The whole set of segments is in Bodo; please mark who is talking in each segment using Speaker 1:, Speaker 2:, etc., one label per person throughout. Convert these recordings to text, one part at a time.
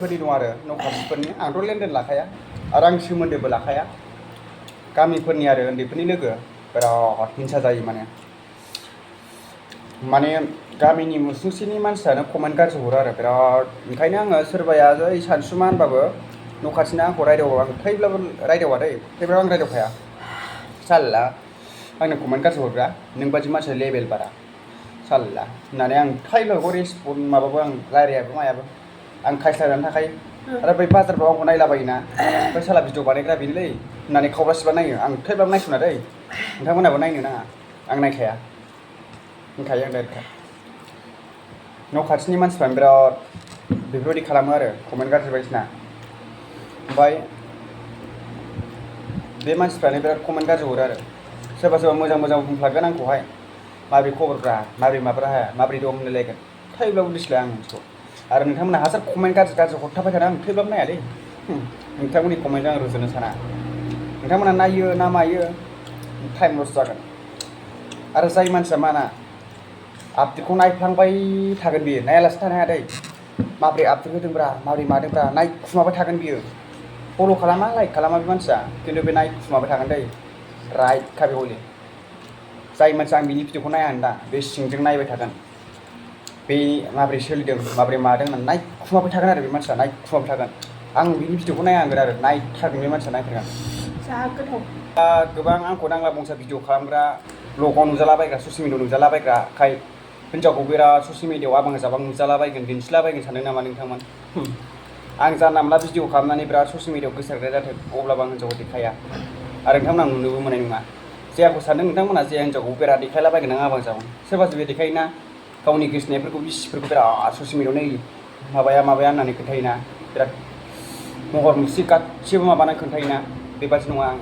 Speaker 1: फोरनि दं आरो न' खाथिफोरनि आंथ' लेनदेन लाखाया आरो आं सोमोन्दोबो लाखाया गामिफोरनि आरो उन्दैफोरनि लोगो बिराद हिंसा जायो माने गामिनि मुसुंसेनि मानसियानो कमेन्ट गाज्रि हरो आरो बिराद ओंखायनो आङो सोरबाया जै सानसुमा होनबाबो न' खाथिना आंखौ रायदावो आं थैब्लाबो रायदावा दै थैब्लाबो आं रायदावखाया साल्ला आंनो कमेन्ट गाज्रि हरग्रा नोंबादि मानसिया लेभेल बारा साल्ला होननानै आं थैब्लाबो रेसपन्ड माबाबो आं रायलायाबो मायाबो आं खायस्लायनानै थाखायो आरो बै बाजारफ्राव आंखौ नायलाबायोना बै साला भिडिअ बानायग्रा बेनोलै होननानै खावलासिबा नायो आं थैब्लाबो नायसना दै नोंथांमोनहाबो नायनो नाङा आं नायखाया होनखायो आं डाइरेक्ट न' खाथिनि मानसिफ्रानो बिराद बेफोरबायदि खालामो आरो कमेन्ट गाज्रि बायदिसिना ओमफ्राय बे मानसिफ्रानो बिराद कमेन्ट गाज्रि हरो आरो सोरबा सोरबा मोजां मोजां बुंफ्लागोन आंखौहाय माबोरै खबरफ्रा माबोरै माबारा माबोरै दं होनलायलायगोन थैब्लाबो मिथिला आं मिथिगौ आरो नोंथांमोना हाजार कमेन्ट गाज्रि हरथाबाय थादों आं थैब्लाबो नायालै नोंथांमोननि कमेन्टजों आं रुजुनो साना नोंथांमोना नायो ना मायो टाइम लस जागोन आरो जाय मानसिया माना आपडेटखौ नायफ्लांबाय थागोन बियो नायालासे थानो हाया दै माबोरै आपडेट होदोंब्रा माबोरै मादोंब्रा नायखुमाबाय थागोन बियो फल' खालामा लाइक खालामा बे मानसिया खिन्थु बे नायखुमाबाय थागोन दै राइटखा बे हले जाय मानसिया आं बिनि भिडिअखौ नाया होनदा बे सिंजों नायबाय थागोन बे माबोरै सोलिदों माबोरै मादों होननानै नायखुमाबाय थागोन आरो बे मानसिया नायखुमाबाय थागोन आं बिनि भिडिअखौ नाया होनगोन आरो नायथारगोन बे मानसिया नायथारगोन
Speaker 2: जा गोथाव
Speaker 1: गोबां आंखौ नांला बंसा भिडिअ खालामग्रा ब्लगाव नुजालाबायग्रा ससियेल मिडियाव नुजालाबायग्राखाय हिनजावखौ बिराद ससियेल मिडियाव आबां जाबां नुजालाबायगोन दिन्थिलाबायगोन सानदों नामा नोंथांमोन आं जानला मोनला भिडिअ खालामनानै बिराद ससियेल मिडियाव गोसारग्रा जाथों अब्लाबो आं हिनजावखौ देखाया आरो नोंथांमोना नुनोबो मोननाय नङा जे आंखौ सानदों नोंथांमोना जे हिनजावखौ बिराद देखायलाबायगोन आं आबां जाबां सोरबा सोरबा देखायोना गावनि गोसोनायफोरखौ बिसिफोरखौ बिराद ससियेल मिडियाव नै माबाया होननानै खोन्थायोना बिराद महर मुस्रि गासिबो माबानानै खोन्थायोना बेबादि नङा आं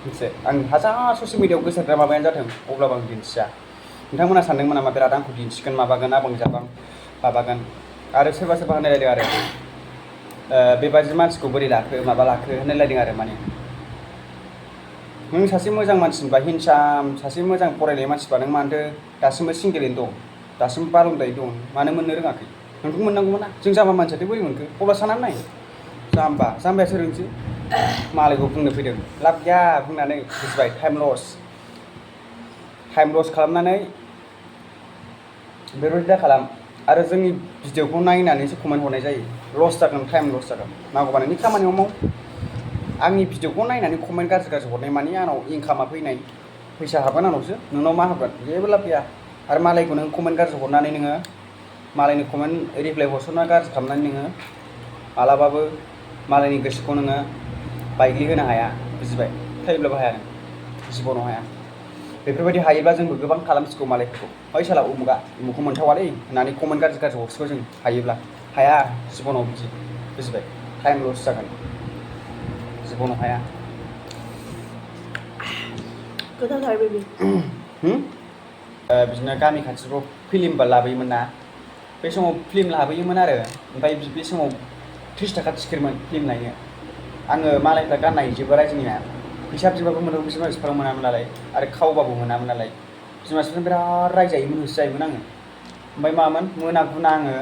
Speaker 1: मोनसे आं हाजार ससियेल मिडियाव गोसारग्रा माबायानो जाथों अब्लाबो आं दिन्थिया नोंथांमोना सानदोंमोन नामा बिराद आंखौ दिन्थिगोन माबागोन आबां जाबां माबागोन आरो सोरबा होनलायलायदों आरो बेबादि मानसिखौ बोरै लाखो माबा लाखो होनलायलायदों आरो माने नों सासे मोजां मानसिबा हिनसाम सासे मोजां फरायनाय मानसिबा नों मानोथो दासिमबो सिंगेलैनो दं दासिमबो बालुंदायै दं मानो मोननो रोङाखै नोंखौ मोननांगौमोन ना जों जाम्बा मानसियाथ' बोरै मोनखो अब्ला साननानै नाय जाम्बाया सोरोंसै मालायखौ बुंनो फैदों लाब गैया बुंनानै बुजिबाय टाइम लस खालामनानै बेबायदि दा खालाम आरो जोंनि भिडिअखौ नायनानैसो कमेन्ट हरनाय जायो लस जागोन टाइम लस जागोन नांगौबा नोंनि खामानियाव माव आंनि भिडिअखौ नायनानै कमेन्ट गाज्रि हरनाय मानि आंनाव इनकामा फैनाय फैसा हाबगोन आंनावसो नोंनाव मा हाबगोन जेबो लाब गैया आरो मालायखौ नों कमेन्ट गाज्रि हरनानै नोङो मालायनि कमेन्ट रिप्लाइ हरसनना गाज्रि खालामनानै नोङो मालाबाबो मालायनि गोसोखौ नोङो बायग्लिहोनो हाया बुजिबाय थैब्लाबो हाया नों जिबनाव हाया बेफोरबायदि हायोब्ला जोंबो गोबां खालामसिगौ मालायफोरखौ ओइ साला उमुखौ मोनथावालै होननानै कमेन्ट गाज्रि हरसिगौ जों हायोब्ला हाया जिबनाव बिदि बुजिबाय टाइम लस जागोन जिबनाव हाया
Speaker 2: गोथावथार बेबि
Speaker 1: बिदिनो गामि खाथिफ्राव फिल्मबा लाबोयोमोन ना बे समाव फिल्म लाबोयोमोन आरो ओमफ्राय बे समाव 30 थाखा टिकेटमोन फिल्म नायनो आङो मालायफ्रा गाननाय जोबो रायजोनिया फैसा बिबाबो मोनोमोन बिमा बिफानाव मोनामोन नालाय आरो खावबाबो मोनामोन नालाय बिमा बिफाजों बिराद रायजायोमोन होसोजायोमोन आङो ओमफ्राय मामोन मोना गुना आङो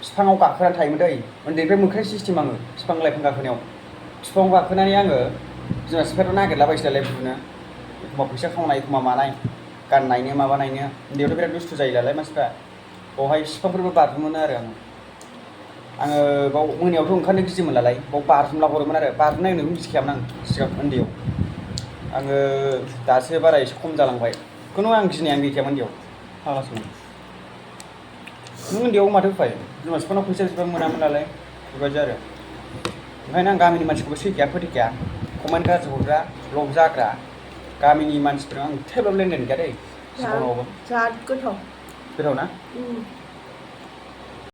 Speaker 1: बिफाङाव गाखोनानै थायोमोन दै उन्दैनिफ्राय मोख्राय सिस्टेम आङो बिफां लाइफां गाखोनायाव बिफाङाव गाखोनानै आङो बिमा बिफायाथ' नागिरलाबायसै नालाय बुनो एखमबा फैसा खावनाय एखमबा मानाय गाननायनो माबानायनो उन्दैयावथ' बिराद दुस्थु जायो नालाय मानसिफ्रा बावहाय बिफांफोरबो बारजुमोनो आरो आङो बाव मोनायावथ' ओंखारनो गियोमोन नालाय बाव बारजुमला हरोमोन आरो बारजुमनायनोबो मिथिखायामोन आं सिगां उन्दैयाव आङो दासो बारा एसे खम जालांबाय खुनु आं गिनायानो गैखायामोन उन्दैयाव फाग्लासोमोन नों उन्दैयाव माथो उफाय बिमा बिफानाव फैसा बिबा मोनामोन नालाय बेबायदि आरो ओंखायनो आं गामिनि मानसिखौबो सैखाया फोथायखाया कमेन्ट गाज्रि हरग्रा ब्लग जाग्रा गामिनि मानसिफोरजों आं थैब्लाबो लेनदेन गैया दै जिबनावबो
Speaker 2: जा गोथाव
Speaker 1: ना